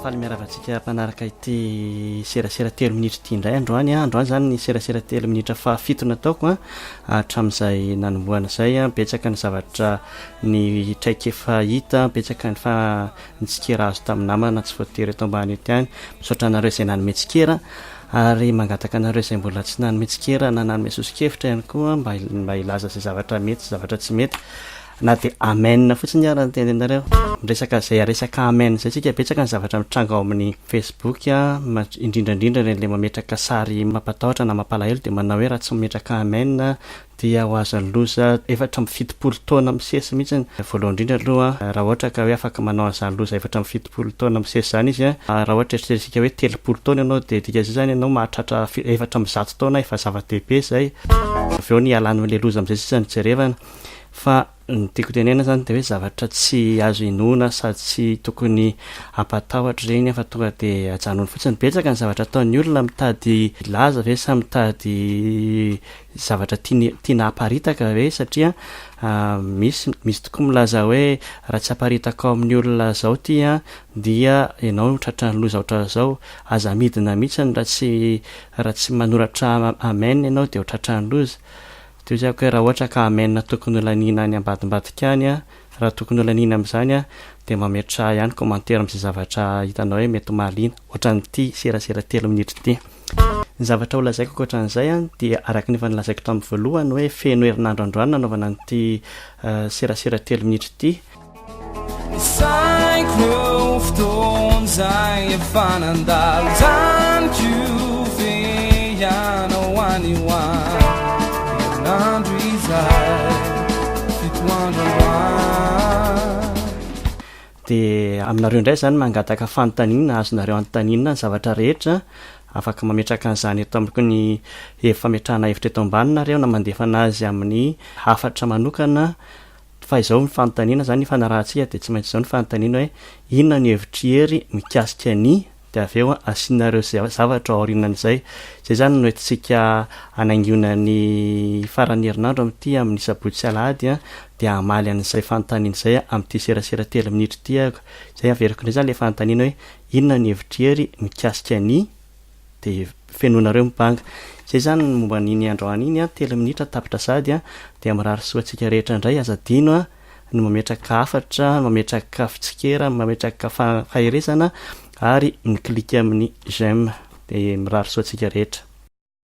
Faly miarahaba antsika mpanaraka ity serasera telo minitra ity indray androany. Androany izany ny serasera telo minitra fahafito nataoko hatramin'izay nanombohana izay. Betsaka ny zavatra ny traikefa hita, betsaka ny fa ny tsikera azo tamin'ny namana tsy voatery eto ambany eto ihany. Misaotra anareo izay nanome tsikera ary mangataka anareo izay mbola tsy nanome tsikera na nanome soso-kevitra ihany koa mba mba hilaza izay zavatra mety sy zavatra tsy mety. Na dia amen fotsiny ara ny teninareo. Miresaka izay resaka amen izay tsika, betsaka ny zavatra mitranga ao amin'ny Facebook, indrindra indrindra ireny ilay mametraka sary mampatahotra na mampalahelo dia manao hoe raha tsy mametraka amen dia ho azon'ny loza 74 taona misesy mihitsy. Voalohany indrindra aloha raha ohatra ka hoe afaka manao an'izany loza 74 taona misesy izany izy, raha ohatra eritreretintsika hoe 30 taona ianao dia dikan'izay izany ianao mahatratra 104 taona efa zava-dehibe izay. Avy eo ny hialana amin'ilay loza amin'izay sisa no jerevana. Fa ny tiako tenenina zany de hoe zavatra tsy azo inoana sady tsy tokony hampatahotra ireny fa tonga de ajanony fotsiny. Betsaka ny zavatra ataon'ny olona mitady laza ve sa mitady zavatra tiany tiana haparitaka ve satria misy misy tokoa milaza hoe raha tsy aparitaka ao amin'ny olona zao ty an dia ianao no tratran'ny loza ohatran'izao, aza midina mihitsiny raha tsy raha tsy manoratra amen ianao de ho tratran'ny loza. Toy izay aho raha ohatra ka amen tokony ho laniana any ambadimbadika any an, raha tokony ho laniana amin'izany an, dia mametraha ihany commentaire amin'izay zavatra hitanao hoe mety mahaliana, ohatran'ity serasera telo minitra ity. Ny zavatra ho lazaiko ankoatran'izay an, dia araka ny efa nolazaiko tamin'ny voalohany hoe feno herinandro androany nanaovana an'ity serasera telo minitra ity, Ny saiko ireo fotoana izay efa nandalo izany koa ve ianao any ho any herinandro izay fito andro androany. Dia aminareo indray izany mangataka fanontaniana, azonareo anontaniana ny zavatra rehetra, afaka mametraka an'izany eto amiko ny fametrahana hevitra eto ambany nareo na mandefa anazy amin'ny hafatra manokana Fa izao ny fanontaniana izany ifanarahantsika dia tsy maintsy izao ny fanontaniana hoe inona ny hevitr'i Hery mikasika ny dia avy eo asianareo zavatra ao aorianan'izay. Izay izany no entintsika hanaingoana ny faran'ny herinandro amin'ity amin'ny sabotsy sy alahady dia hamaly an'izay fanontaniana izay amin'ity serasera telo minitra ity aho. Izay averiko indray izany ilay fanontaniana hoe inona ny hevitr'i Hery mikasika ny dia fenoinareo ny banga. Izay izany ny momba an'iny androany iny an, telo minitra tapitra sahady an, dia mirary soa antsika rehetra indray, aza adino an, ny mametraka hafatra, ny mametraka fitsikera, ny mametraka faherezana ary mi-clique amin'ny j'aime. Dia mirary soa antsika rehetra.